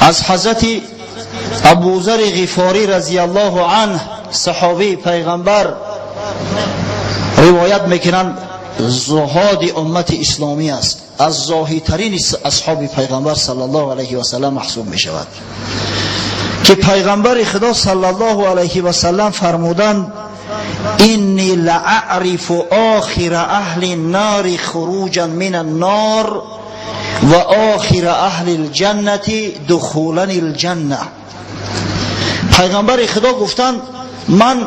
Аз Ҳазрати Абузари Ғифорӣ разияллоҳу анҳ, саҳобии пайғамбар, ривоят мекунанд, зуҳоди уммати исломӣ аст, аз зоҳидтарин асҳоби пайғамбар саллаллоҳу алайҳи васаллам маҳсуб мешавад, ки пайғамбари Худо саллаллоҳу алайҳи васаллам фармуданд: инни лаърифу охира аҳли ннори хуруҷан мин аннор ва охира аҳли лҷаннати духулан лҷанна. Пайғамбари Худо гуфтанд: ман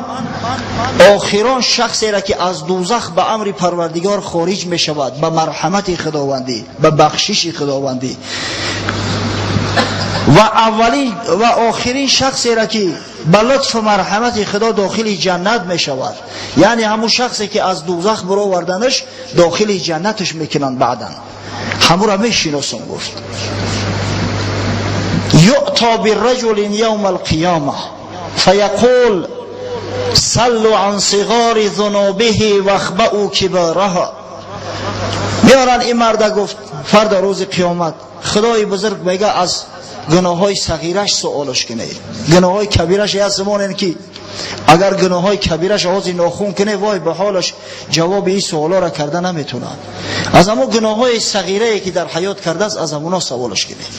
охирон шахсеро, ки аз дӯзах ба амри Парвардигор хориҷ мешавад, ба марҳамати Худовандӣ, ба бахшиши Худовандӣ, ва аввалин ва охирин шахсеро, ки ба лутфу марҳамати Худо дохили ҷаннат мешавад, яъне ҳамун шахсе, ки аз дӯзах бароварданаш, дохили ҷаннаташ мекунанд, баъдан ҳамуро мешиносам, гуфт. يؤتى بالرجل يوم القيامة فيقول سلوا عن صغار ذنوبه واخبأوا كبارها. میارن این مرد, گفت, فردا روز قیامت خدای بزرگ میگه از گناههای صغیرش سوالش کنید، گناههای کبیرش از زمان که اگر گناههای کبیرش آغاز ناخون کنه، وای به حالش، جواب این سوالا را کرده نمیتونه. از همون گناههای صغیره که در حیات کرده است، از همونا سوالش کنید.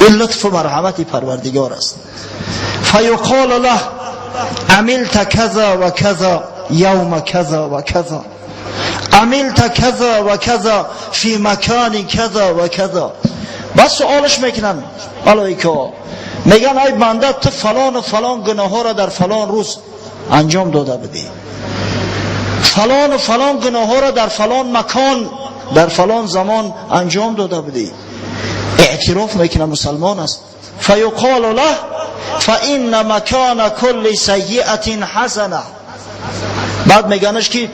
این لطف و مرحمت پروردگار است. فیقال له عملت كذا وكذا يوم كذا وكذا، عملت كذا وكذا في مكان كذا وكذا. بس سوالش میکنن ملائکه، میگن ای بنده، تو فلان و فلان گناه ها را در فلان روز انجام داده بودی، فلان و فلان گناه ها را در فلان مکان، در فلان زمان انجام داده بودی. اعتراف میکنه، مسلمان است. فیقال له فإن مكان كل سیئة حسنة. بعد میگنش که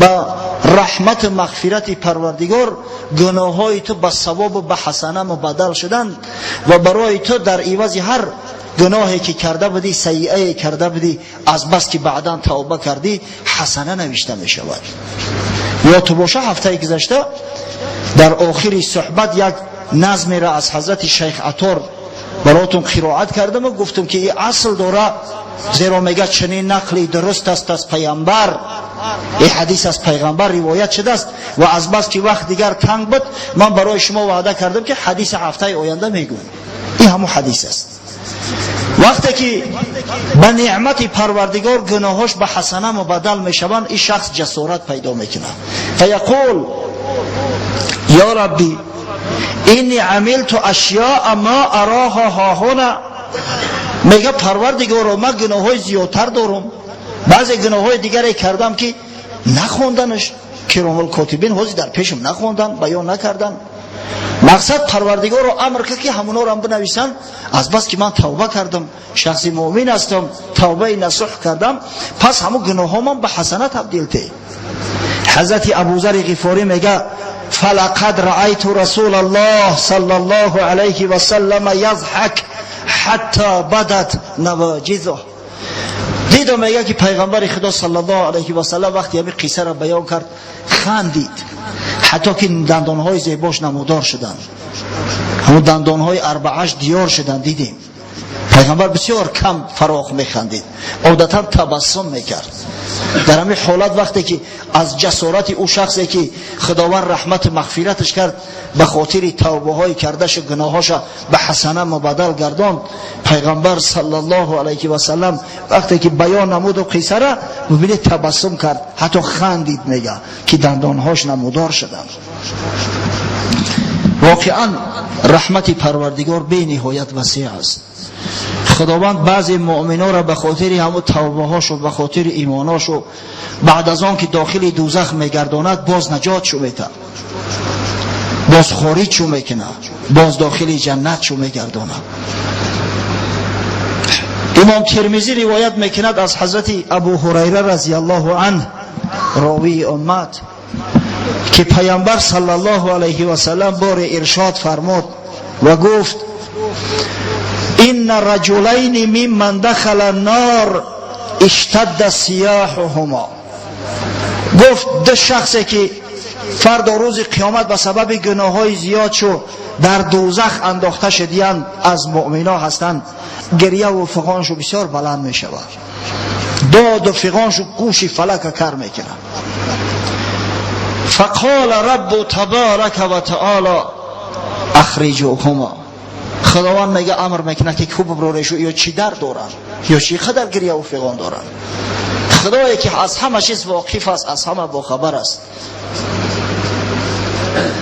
با رحمت مغفرت پروردگار گناههای تو به ثواب و به حسنه مبدل شدن و برای تو در عوض هر گناهی که کرده بودی، سیئه کرده بودی، از بس که بعدا توبه کردی، حسنه نوشته می شود. یا تو باشه، هفته گذشته در آخر صحبت یک نظمی را از حضرت شیخ عطار براتون قرائت کردم و گفتم که این اصل داره، زیرا میگه چنین نقلی درست است از پیامبر، این حدیث از پیغمبر روایت شده است. و از بس که وقت دیگر تنگ بود، من برای شما وعده کردم که حدیث هفته آینده میگم. این همون حدیث است. وقتی که به نعمت پروردگار گناهاش به حسنه مبدل میشوند، این شخص جسارت پیدا میکنه. فیقول یا ربی اینی عملت اشیاء ما اراها هاهنا. میگه پروردگارا، من گناه زیادتر دارم، بعضی گناه های دیگری کردم که نخوندنش، کرام الکاتبین حاضر در پیشم نخوندن، بیان نکردن. مقصد پروردگار رو امر کرد که همونا رو هم بنویسن. از بس که من توبه کردم، شخصی مؤمن هستم، توبه نصوح کردم، پس همون گناه من به حسنه تبدیل ته. حضرت ابوذر غفاری میگه فلقد رأيت رسول الله صلى الله عليه وسلم يضحك حتى بدت نواجذه. دیدم، میگه که پیغمبر خدا صلی الله علیه و سلم وقتی همین قصه را بیان کرد، خندید حتی که دندانهای زیباش نمودار شدند، همون دندانهای اربعش دیار شدند. دیدیم پیغمبر بسیار کم فراخ میخندید، عادتا تبسم میکرد. در همین حالت وقتی که از جسارت او شخصی که خداوند رحمت مغفرتش کرد، به خاطر توبه های کردش، گناهاش به حسنه مبدل گرداند، پیغمبر صلی الله علیه و سلم وقتی که بیان نمود و قصه را، ببینید، تبسم کرد، حتی خندید، میگه که دندانهاش نمودار شدند. واقعا رحمت پروردگار بی نهایت وسیع است. خداوند بعضی مؤمنا را به خاطر همو توبه هاش و به خاطر ایماناش و بعد از آن که داخل دوزخ میگرداند، باز نجات شو میته، باز خارج شو میکنه، باز داخل جنت شو میگرداند. امام ترمذی روایت میکند از حضرت ابو هریره رضی الله عنه، راوی امت، که پیامبر صلی الله علیه و سلم بار ارشاد فرمود و گفت: ان رجلین ممن دخل النار اشتد صیاحهما. گفت دو شخصی که فردا روز قیامت به سبب گناه‌های زیاد شو در دوزخ انداخته شدیان از مؤمنا هستند، گریه و فغانشو بسیار بلند می شود، داد و فغانشو گوش فلک کر میکنه. فقال رب تبارک و تعالی اخرجوهما. خداوند میگه امر میکنه که کو ببرورشو، یا چی در دارن یا چی قدر گریه و فغان دارن. خدایی که از همه چیز واقف است، از همه باخبر است.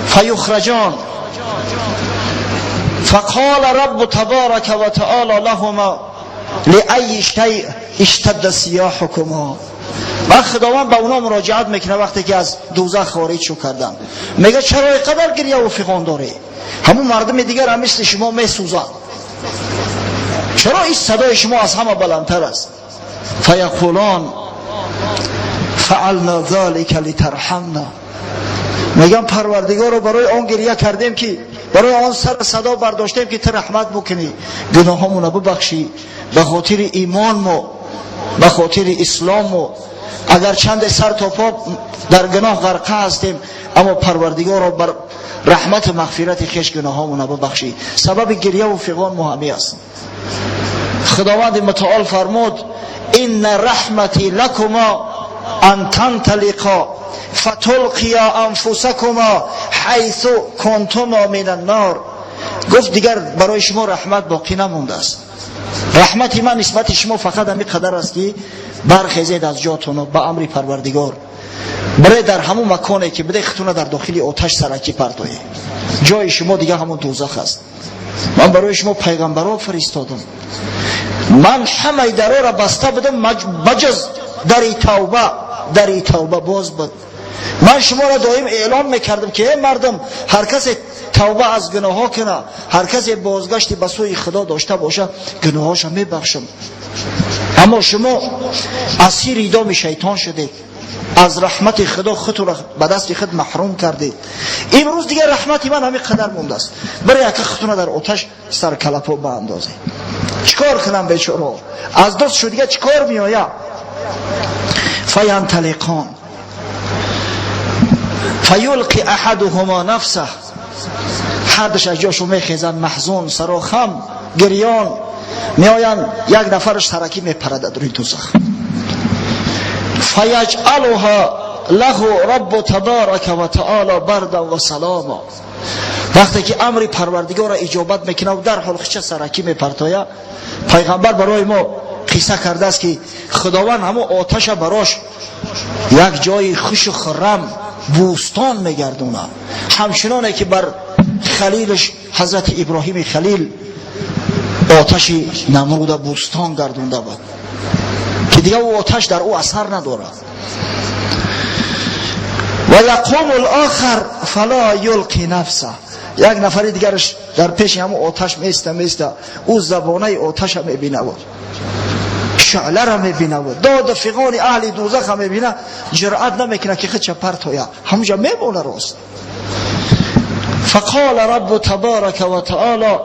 فیخرجان فقال رب تبارک و تعالی لهما لأی شیء اشتد صیاحکما. و خداوند به اونا مراجعت میکنه وقتی که از دوزخ خارج شو کردن، میگه چرا اینقدر گریه و فغان داری؟ همون مردم دیگر هم مثل شما میسوزند، چرا این صدای شما از همه بلندتر است؟ فیقولان فعلنا ذلك لترحمنا. میگم پروردگار رو برای آن گریه کردیم که برای آن سر صدا برداشتیم که تو رحمت بکنی، گناهامون رو ببخشی، به خاطر ایمان ما، به خاطر اسلام ما. اگر چند سر تا پا در گناه غرقه هستیم، اما پروردگار رو بر رحمت و مغفرت خویش گناهامون رو ببخشی. سبب گریه و فغان ما همی است. خداوند متعال فرمود ان رحمتی لکما ان تنطلقا فتلقیا انفسکما حیث کنتما من النار. گفت دیگر برای شما رحمت باقی نمونده است. رحمت من نسبت شما فقط همین قدر است که برخیزید از جاتون به امر پروردگار، برای در همون مکانی که بده خودتون در داخل آتش سرکی پرتوید، جای شما دیگه همون دوزخ است. من برای شما پیغمبرا فرستادم، من همه درا را بسته بودم بجز در توبه، در توبه باز بود. من شما را دائم اعلام میکردم که ای مردم، هر کسی توبه از گناه ها کنه، هر کسی بازگشتی به سوی خدا داشته باشه، گناهاش میبخشم. اما شما اسیر دام شیطان شدید، از رحمت خدا خود را به دست خود محروم کردید. امروز دیگر رحمت من همین قدر مونده است، برای یک خودتون در آتش سرکلپو باندازید. چیکار کنم بیچاره؟ از دست شد دیگه چیکار میآید؟ فینطلقان فیلقی احدهما نفسه. هر دوش از جاشو میخیزن، محزون، سراخم، گریان میآیند. یک نفرش سرکی میپرد روی دوزخ. فیجعلها له رب تبارک و تعالی بردا و سلاما. وقتی که امر پروردگار را اجابت میکنه و در حال خچه سرکی میپرتاید، پیغمبر برای ما قصه کرده است که خداوند همون آتش براش یک جای خوش و خرم بوستان میگردونه، همچنانه که بر خلیلش حضرت ابراهیم خلیل آتش نمرود بوستان گردونده بود که دیگه او آتش در او اثر ندارد. و یقوم الاخر فلا یلقی نفسه. یک نفر دیگرش در پیش همون آتش میسته، او زبانه آتش میبینه بود، شعله را میبینه بود، داد فغان اهل دوزخ میبینه، جرأت نمیکنه که خودش پرتویا، همونجا میمونه راست. فقال رب تبارک و تعالی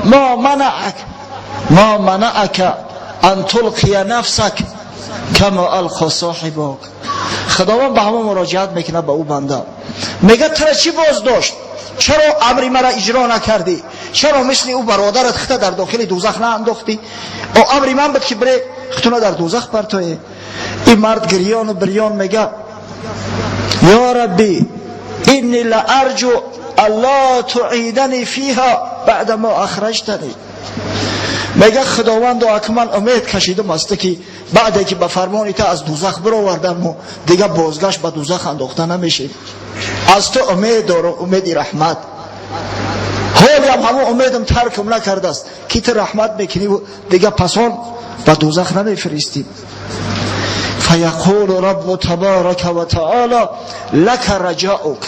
ما منعک ان تلقی نفسک کما القى صاحبک. خداوند به همون مراجعت میکنه به او بنده، میگه ترا چی باز داشت؟ چرا امر مرا اجرا نکردی؟ چرا مثل او برادرت خودت در داخل دوزخ نانداختی؟ او امر من بود که بره خودت در دوزخ پرتوی. این مرد گریان و بریان میگه یا ربی انی لارجو الا تعیدنی فیها بعد ما اخرجتنی. میگه خداوند و من امید کشیدم است که بعد که به فرمان تو از دوزخ برآوردم و دیگه بازگشت به دوزخ انداخته نمیشه. از تو امید دارم، امید رحمت. حالی هم همون امیدم ترکم نکرده است که تو رحمت میکنی و دیگه پسان به دوزخ نمیفرستی. فیقول رب تبارک و تعالی لک رجاؤک.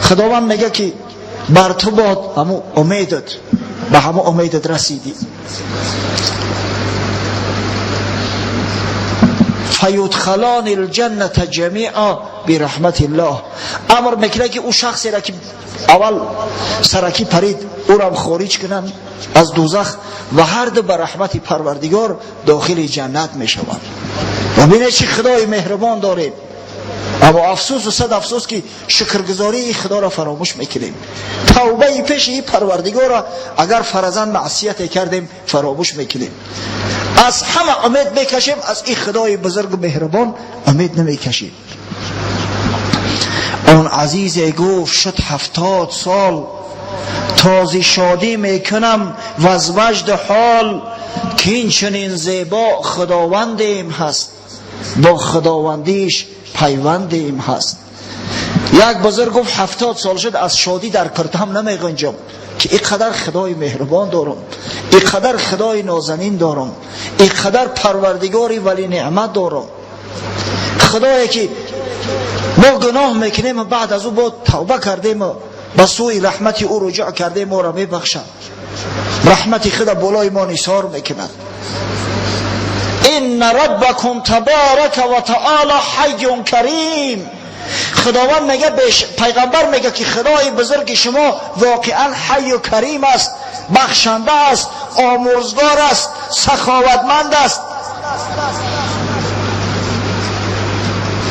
خداوند میگه که بر تو باد همون امیدت، به همون امیدت رسیدی. فیدخلان الجنة جمیعا برحمت الله. امر میکنه که او شخصی را که اول سرکی پرید او را خارج کنن از دوزخ و هر دو به رحمت پروردگار داخل جنت میشوند. و ببینید چه خدای مهربان داریم. اما افسوس و صد افسوس که شکرگزاری خدا را فراموش میکنیم. توبه پیش این پروردگار را اگر فرضاً معصیت کردیم فراموش میکنیم. از همه امید میکشیم، از این خدای بزرگ و مهربان امید نمیکشیم. آن عزیز گفت شد 70 سال تازه شادی میکنم و از وجد حال، که این چنین زیبا خداوندیم هست، با خداوندیش پیوندیم هست. یک بزرگ گفت 70 سال شد از شادی در کرتم نمیگنجم که اینقدر خدای مهربان دارم، اینقدر خدای نازنین دارم، اینقدر پروردگاری ولی نعمت دارم. خدایی که ما گناه میکنیم و بعد از او با توبه کردیم و به سوی رحمت او رجوع کردیم، ما را میبخشد، رحمت خدا بالای ما نثار میکند. ان ربکم تبارک و تعالی حی کریم. خداوند میگه، پیغمبر میگه که خدای بزرگ شما واقعا حی و کریم است، بخشنده است، آمرزگار است، سخاوتمند است.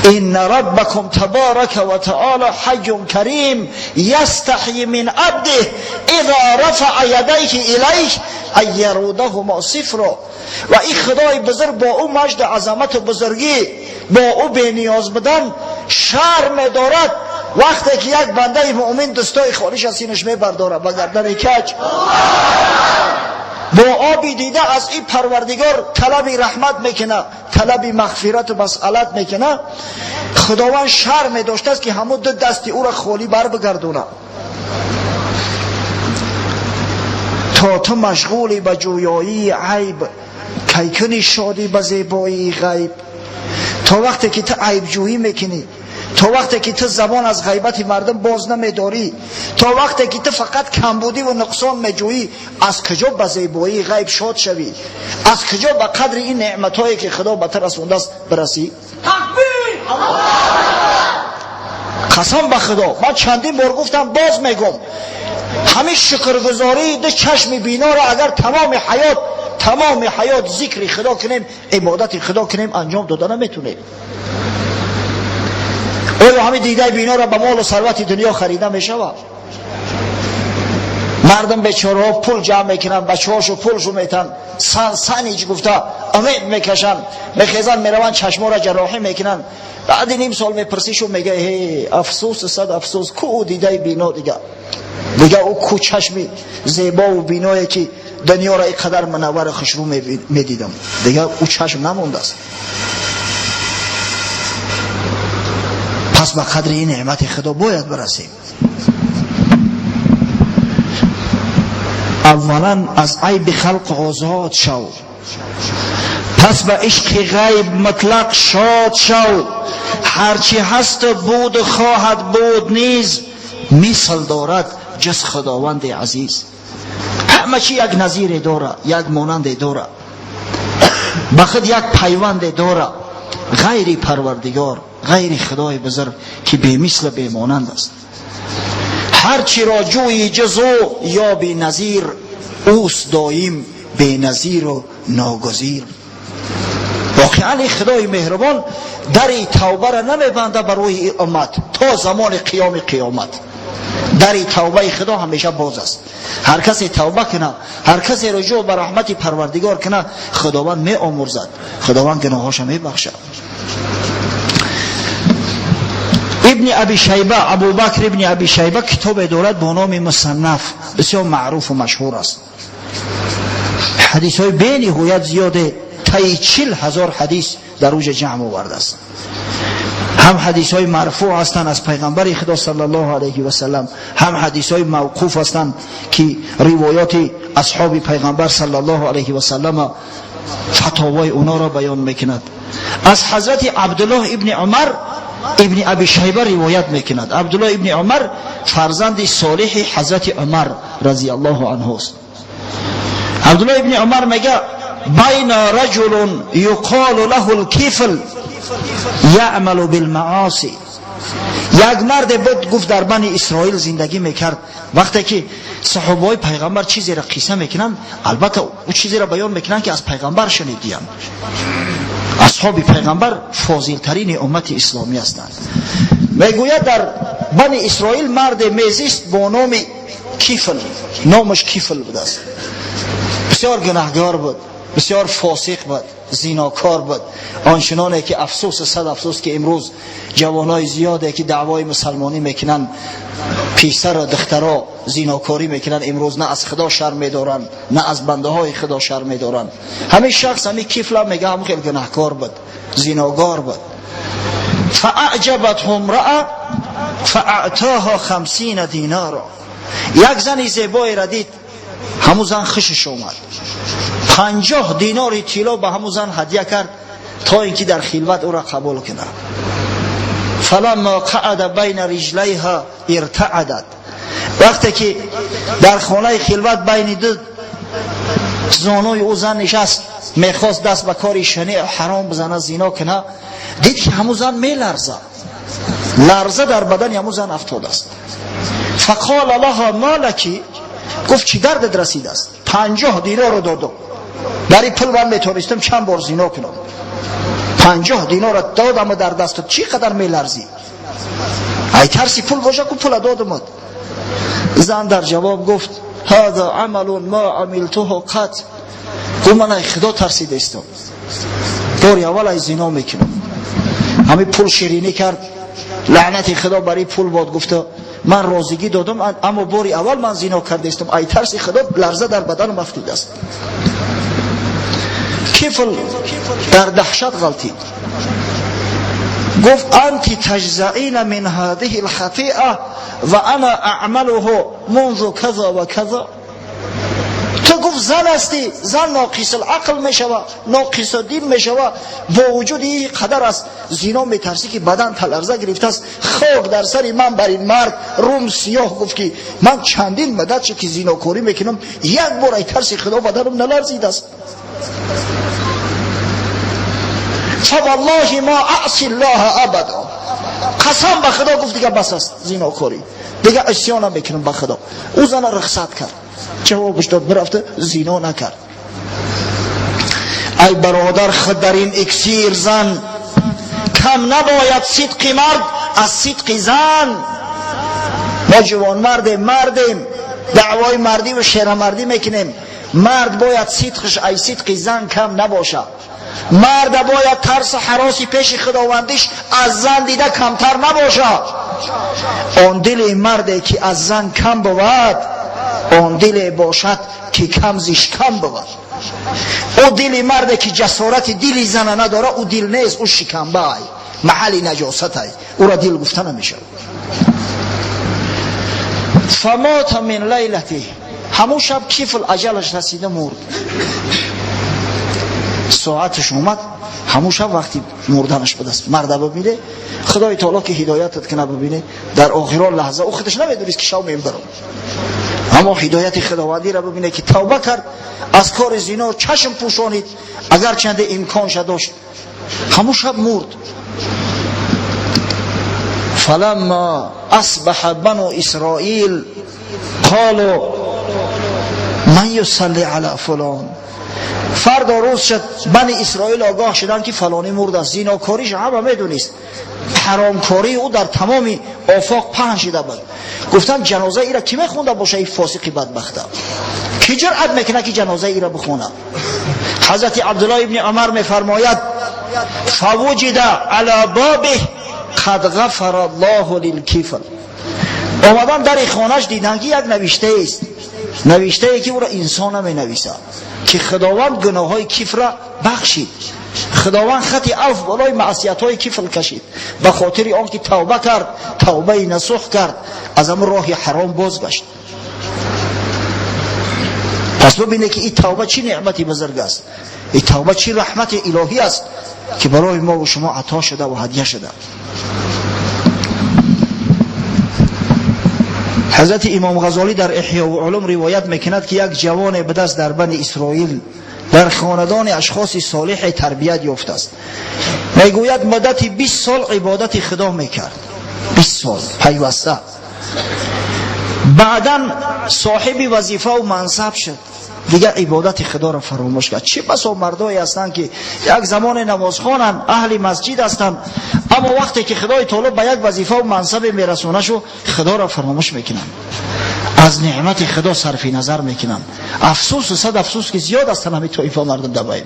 ان ربکم تبارک و تعالی حی کریم یستحی من عبده اذا رفع یدیه الیه ان یرودهما صفرا. و این خدای بزرگ با او مجد عظمت و بزرگی، با او بی نیاز بودن شرم دارد وقتی که یک بنده مؤمن دستای خالیش از سینش میبردارد و گردن کج با آبی دیده از این پروردگار طلب رحمت میکنه، طلب مغفرت و مسئلت میکنه. خداوند شرم داشته است که همون دو دست او را خالی بر بگردونه. تا تو مشغولی به جویایی عیب، کی کنی شادی به زیبایی غیب. تا وقتی که تو عیب جویی میکنی، تا وقتی که تو زبان از غیبت مردم باز نمیداری، تا وقتی که تو فقط کمبودی و نقصان میجویی، از کجا به زیبایی غیب شاد شوی؟ از کجا به قدر این نعمتهایی که خدا به تو رسونده است برسی؟ قسم به خدا من چندین بار گفتم، باز میگم، همین شکرگزاری دو چشم بینا را اگر تمام حیات ذکر خدا کنیم، عبادت خدا کنیم، انجام داده نمیتونیم. آیا همین دیده بینا را به مال و ثروت دنیا خریده میشود؟ مردم بیچاره ها پول جمع میکنن، بچه هاشو پولشو میتن، سن سنیج گفته امید میکشن، میخیزن میروند چشما را جراحی میکنن. بعد نیم سال میپرسیشو میگه هی افسوس صد افسوس، کو دیده بینا دیگه او کو چشمی زیبا و بینایی که دنیا را اینقدر منور خوشرو میدیدم، دیگه او چشم نمونده است. پس به قدر این نعمت خدا باید برسیم. اولا از عیب خلق آزاد شو، پس به عشق غیب مطلق شاد شو. هرچی هست و بود و خواهد بود نیز، مثل دارد جز خداوند عزیز. همه چی یک نظیر داره، یک مانند داره، به خود یک پیوند داره، غیر پروردگار، غیر خدای بزرگ که بی مثل بی مانند است. هرچی را جویی جز او یا بی نظیر، اوست دایم بی نظیر و ناگزیر. واقعا خدای مهربان در توبه را نمیبنده برای امت تا زمان قیام قیامت. در توبه خدا همیشه باز است. هر کسی توبه کنه، هر کسی رجوع به رحمت پروردگار کنه، خداوند می آمرزد، خداوند گناهاش می بخشد. ابن ابی شیبه، ابوبکر ابن ابی شیبه کتاب دارد با نام مصنف، بسیار معروف و مشهور است. حدیث های بی نهایت زیاده، تای 40,000 حدیث در اوج جمع آورده است. هم حدیث های مرفوع هستند از پیغمبر خدا صلی الله علیه و سلم، هم حدیث های موقوف هستند که روایات اصحاب پیغمبر صلی الله علیه و سلم فتاوای اونا را بیان میکند. از حضرت عبدالله ابن عمر ابن ابی شیبه روایت میکند. عبدالله ابن عمر فرزند صالح حضرت عمر رضی الله عنه است. عبدالله ابن عمر میگه بین رجل یقال له الکفل یعمل بالمعاصی. یک مرد بود گفت در بنی اسرائیل زندگی میکرد. وقتی که صحابه های پیغمبر چیزی را قصه میکنن، البته او چیزی را بیان میکنن که از پیغمبر شنیدیم. Асҳоби пайғамбар фозилтарини уммати исломӣ ҳастанд. Мегӯяд дар Бани Исроил марде мезист бо номи Кифл, номаш Кифл будааст. Бисёр гунаҳгор буд, бисёр фосиқ буд, зинокор буд. Ончуноне ки афсӯс, сад афсӯс ки имрӯз ҷавонои зиёде ки даъвои мусалмонӣ мекунанд, писару духтаро зинокорӣ мекунанд, имрӯз на аз Худо шарм медоранд, на аз бандаҳои Худо шарм медоранд. Ҳамин шахс, ҳамин Кифла мега, ҳамин хел гунаҳкор буд, зиногор буд. فأعجبته امرأة فأعطاها 50 دینارا. یک زنی زیبایی را دید، همون زن خوشش اومد، 50 دینار طلا به همون زن هدیه کرد تا اینکه در خلوت او را قبول کند. فلما قعد بین رجلیها ارتعدت. وقتی که در خانه خلوت بین دو زانوی او زن نشست، میخواست دست به کاری شنیع حرام بزنه، زینا کنه، دید که همون زن میلرزه، لرزه در بدن همون زن افتاده است. فقال لها ما لکی، گفت چی دردت رسیده است؟ 50 دینار رو دادم، در این پول من میتونستم چند بار زینا کنم، 50 دینار رو دادم و در دستت چی قدر میلرزی؟ ای ترسی پول باشه که پول دادمت. زن در جواب گفت هذا عمل ما عملته قط. گفت من ای خدا ترسیده استم، باری اول ای زینا میکنم. همین پول شیرینی کرد، لعنت خدا برای پول باد. گفته من راضیگی دادم، اما باری اول من زینا کرده استم، ای ترسی خدا لرزه در بدنم افتیده است. کفل در دهشت غلطید، گفت انت تجزعین من هذه الخطیئه و انا اعمله منذ کذا و کذا. تو گفت زن هستی، زن ناقص العقل میشوه، ناقص دین میشوه، با وجود این قدر از زینا میترسی که بدن تلرزه گرفته است. خاک در سر من بر این مرد روم سیاه. گفت که من چندین مدت چه که زیناکاری میکنم، یک بار ای ترس خدا بدنم نلرزید است. فوالله ما اعصی الله ابدا. قسم به خدا گفت دیگه بس است زیناکاری، دیگه عصیان نمیکنم به خدا. او زن رخصت کرد، جوابش داد، برفته زینا نکرد. ای برادر، خود در این اکسیر زن کم نباید صدق مرد از صدق زن. ما جوان مردیم، دعوای مردی و شیرمردی میکنیم. مرد باید صدقش ای صدق زن کم نباشد. مرد باید ترس حراسی پیش خداوندیش از زن دیده کمتر نباشد. آن دل مردی که از زن کم بود، آن دل باشد که کم زیش کم بود. او دل مردی که جسارت دل زن نداره، او دل نیست، او شکمبه ای، محل نجاست ای، او را دل گفته نمیشه. فمات من لیلته. همون شب کفل اجلش رسیده مرد. ساعتش اومد، همون شب وقتی مردنش به دست مرد ببینه، خدای تعالی که هدایتت کنه ببینه، در آخرین لحظه او خودش نمیدونست که شب میبرم، اما هدایت خداوندی را ببینه که توبه کرد، از کار زینا چشم پوشانید، اگر چند امکانش داشت، همون شب مرد. فلما اصبح بنو اسرائیل قالوا من یصلی علی فلان. فردا روز شد، بنی اسرائیل آگاه شدن که فلانی مرد است. زیناکاریش همه میدونست، حرامکاری او در تمام آفاق پهن شده بود. گفتن جنازه ای را کی میخونده باشه؟ این فاسق بدبخته کی جرأت میکنه که جنازه ای را بخونه؟ حضرت عبدالله ابن عمر میفرماید فوجد علی بابه قد غفر الله للکفل. آمدن در خانهش دیدن که یک نوشته است، نوشته ای که او را انسان نمی نویسد، که خداوند گناه های کفر را بخشید، خداوند خط عفو بالای معصیت های کفر کشید، به خاطر آن که توبه کرد، توبه نصوح کرد، از همون راه حرام بازگشت. پس ببینید که این توبه چی نعمتی بزرگ است، این توبه چی رحمت الهی است که برای ما و شما عطا شده و هدیه شده. حضرت امام غزالی در احیاء و علوم روایت میکند که یک جوان به دست در بنی اسرائیل در خاندان اشخاص صالح تربیت یافته است. میگوید مدت 20 سال عبادت خدا میکرد، 20 سال پیوسته. بعدا صاحب وظیفه و منصب شد. دیگه عبادت خدا را فراموش کرد. چه بسا مردایی هستند که یک زمان نمازخوانند، اهل مسجد هستند، اما وقتی که خدای تعالی به یک وظیفه و منصب میرسونه شو خدا را فراموش میکنند، از نعمت خدا صرف نظر میکنند. افسوس و صد افسوس که زیاد هستند همین طایفه مردم در بین.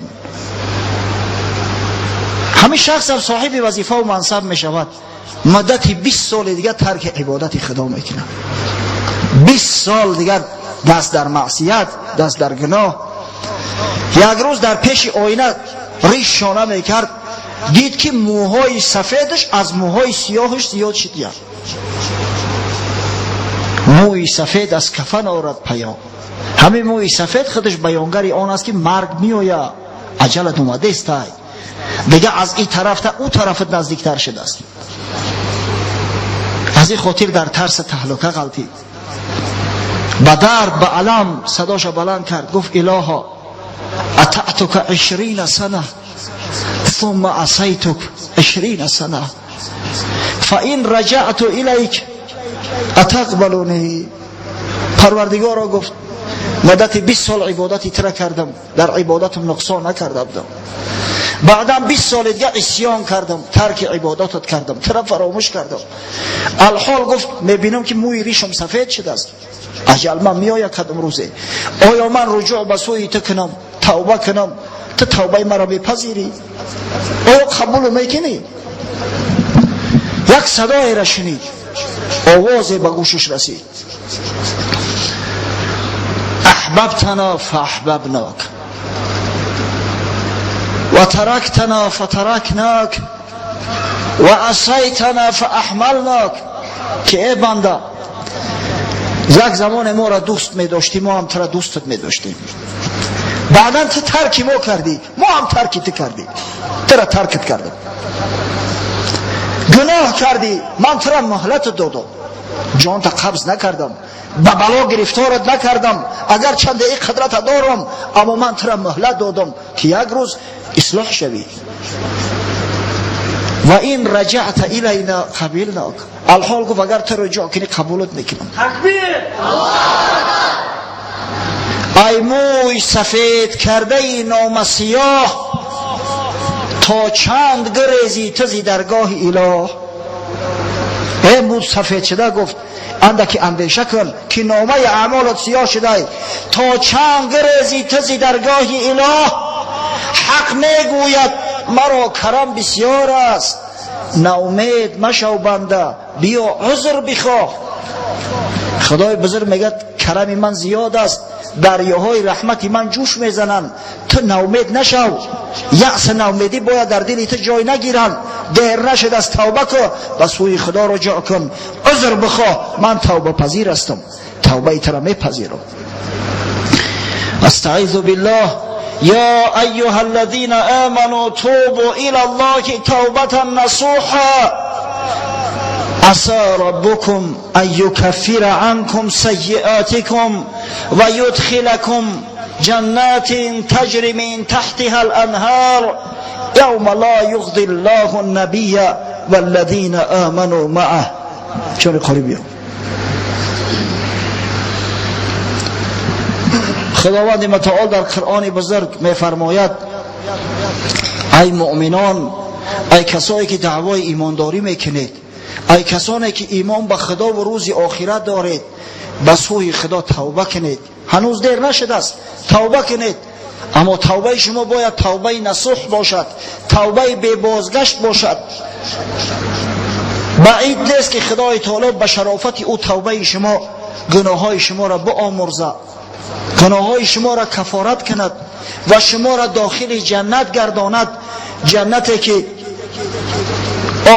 همین شخص هم صاحب وظیفه و منصب میشود، مدت 20 سال دیگه ترک عبادت خدا میکنه. 20 سال دیگر دست در معصیت، دست در گناه. یک روز در پیش آینه ریش شانه میکرد، دید که موهای سفیدش از موهای سیاهش زیاد شد. موی سفید از کفن آورد پیام. همین موی سفید خودش بیانگر آن است که مرگ میآید، عجلت اومده است. دیگه از این طرف تا او طرفت نزدیکتر شده است. از این خاطر در ترس تهلکه غلطید، به درد به علم صداش بلند کرد، گفت الها اطعتک 20 سنه ثم عصیتک 20 سنه فان رجعت الیک اتقبلونی. پروردگارا گفت مدت 20 سال عبادتی تر کردم، در عبادتم نقصان نکرده بودم، بعدا 20 سال دیگه عصیان کردم، ترک عباداتت کردم، تر فراموش کردم. الحال گفت میبینم که موی ریشم سفید شده است، اجل من میآید کدام روزه، آیا من رجوع به سوی تو کنم، توبه کنم، تو توبه مرا میپذیری؟ آیا قبول میکنی؟ یک صدای را شنید، آوازی به گوشش رسید، احببتنا فاحببناک و ترکتنا فترکناک و عصیتنا فاحملناک. که ای بنده، یک زمان ما را دوست می داشتی، ما هم تو را دوستت می داشتیم، بعدا تو ترک ما کردی، ما هم ترک تو کردیم، تو را ترکت کردم، گناه کردی، من تو را مهلت دادم، جان تا قبض نکردم، به بلا گرفتارت نکردم، اگر چند این قدرت دارم، اما من تو را مهلت دادم که یک روز اصلاح شوی. و این رجعت الینا قبلناک. الحال گفت اگر تو رجوع کنی قبولت میکنم. تکبیر! ای موی سفید کرده ای نام سیاه، تا چند گریزی تزی درگاه اله. ای موی سفید شده گفت اندکی اندیشه کن که نامه اعمالت سیاه شده، تا چند گریزی تزی درگاه اله. حق میگوید مرا کرم بسیار است، ناامید مشو بنده، بیا عذر بخواه. خدای بزرگ میگه کرم من زیاد است، دریاهای رحمت من جوش میزنند، تو ناامید نشو، یأس ناامیدی باید در دل تو جای نگیرند، دیر نشد از توبه کن، به سوی خدا رجوع کن، عذر بخواه، من توبه پذیر هستم، توبه تو را میپذیرم. استعیذ بالله. یا ایها الذین آمنوا توبوا الی الله توبة نصوحا عسى ربكم ان يكفر عنكم سيئاتكم ويدخلكم جنات تجري من تحتها الانهار يوم لا يخزي الله النبي والذين آمنوا معه. چون قریب خداوند متعال در قرآن بزرگ میفرماید ای مؤمنان، ای کسایی که دعوای ایمانداری میکنید، ای کسانی که ایمان به خدا و روز آخرت دارید، به سوی خدا توبه کنید. هنوز دیر نشده است، توبه کنید. اما توبه شما باید توبه نصوح باشد، توبه بی بازگشت باشد. بعید نیست که خدای تعالی به شرافت او توبه شما گناههای شما را بآمرزد، گناههای شما را کفارت کند و شما را داخل جنت گرداند، جنتی که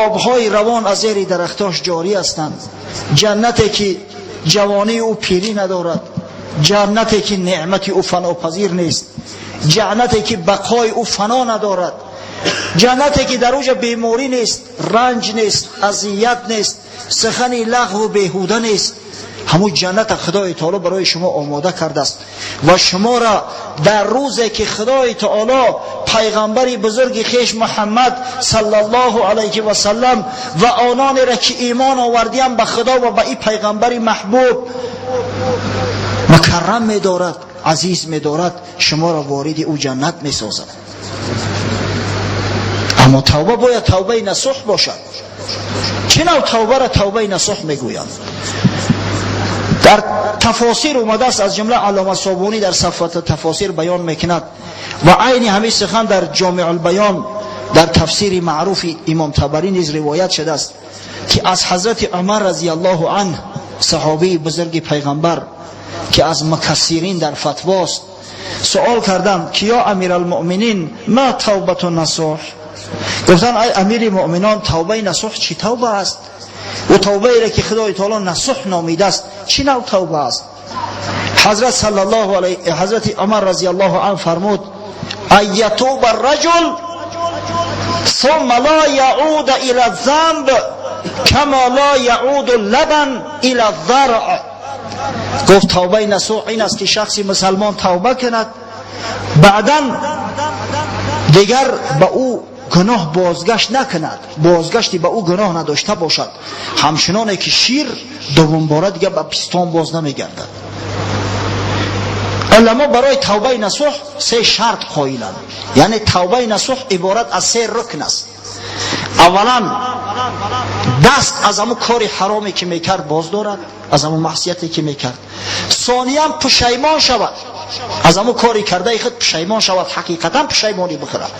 آبهای روان از زیر درختاش جاری هستند، جنتی که جوانی او پیری ندارد، جنتی که نعمت او فناپذیر نیست، جنتی که بقای او فنا ندارد، جنتی که در اوج بیماری نیست، رنج نیست، اذیت نیست، سخن لغو و بیهوده نیست. همون جنت خدای تعالی برای شما آماده کرده است و شما را در روزی که خدای تعالی پیغمبر بزرگ خیش محمد صلی الله علیه و سلم و آنان را که ایمان آوردیم به خدا و به این پیغمبر محبوب مکرم می دارد، азиз медорад, шуморо вориди ӯ ҷаннат месозад. Аммо тавба бояд тавбаи насӯҳ бошад. Чӣ нав тавбаро тавбаи насӯҳ мегӯянд? Дар тафосир омадааст, аз ҷумла Аллома Собунӣ дар сафҳати тафосир баён мекунад ва айни ҳамин сухан дар Ҷомеъулбаён дар тафсири маъруфи Имом Табарӣ низ ривоят шудааст, ки аз ҳазрати Умар разияллоҳу анҳ, саҳобии бузурги пайғамбар, ки аз мукассирин дар фатвост, суол карданд, ки ё амиралмуъминин, ма тавбату насӯҳ? Гуфтанд, ай амири муъминон, тавбаи насӯҳ чӣ тавба аст? Ӯ тавбаеро ки Худои таоло насӯҳ номидааст, чӣ нав тавба аст? Ҳазрат саллаллоҳу алайҳи, ҳазрати Умар разияллоҳу анҳ фармуд: ан ятуба арраҷул ثم لا يعود إلى الذنب كما لا يعود اللبن إلى الضرع. Гуфт, тавбаи насӯҳ ин аст, ки шахси мусалмон тавба кунад, баъдан дигар ба ӯ гуноҳ бозгашт накунад, бозгашти ба ӯ гуноҳ надошта бошад, ҳамчуноне ки шир дуввумбора дигар ба пистон боз намегардад. Уламо барои тавбаи насӯҳ се шарт қоиланд, яъне тавбаи насӯҳ иборат аз се рукн аст. Аввалан, даст аз ҳамун кори ҳароме ки мекард боз дорад, аз ҳамун маъсияте ки мекард. Сониян, пушаймон шавад, аз ҳамун кори кардаи худ пушаймон шавад, ҳақиқатан пушаймонӣ бихӯрад.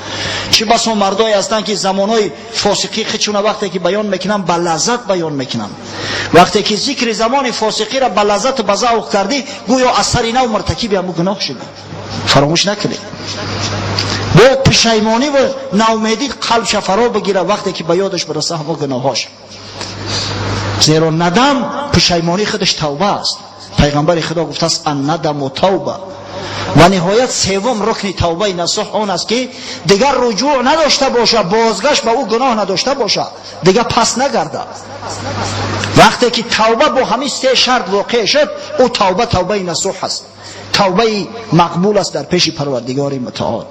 Чӣ басо мардое ҳастанд, ки замонҳои фосиқӣ худшуна вақте ки баён мекунанд, ба лаззат баён мекунанд. Вақте ки зикри замони фосиқиро ба лаззату ба завқ кардӣ, гӯё аз сари нав муртакиби ҳамун гуноҳ шудӣ. Фаромӯш накунед, бо пушаймонӣ ва наумедӣ қалбша фаро бигирад, вақте ки ба ёдаш бираса ҳамон гуноҳҳош, зеро надам, пушаймонӣ худаш тавба аст. Пайғамбари Худо гуфтааст: аннадаму тавба. Ва ниҳоят, севум рукни тавбаи насӯҳ он аст, ки дигар руҷӯъ надошта бошад, бозгашт ба ӯ гуноҳ надошта бошад, дигар пас нагардад. Вақте ки тавба бо ҳамин се шарт воқеъ шуд, ӯ тавба тавбаи насӯҳ аст, тавбаи мақбул аст дар пеши Парвардигори мутаол.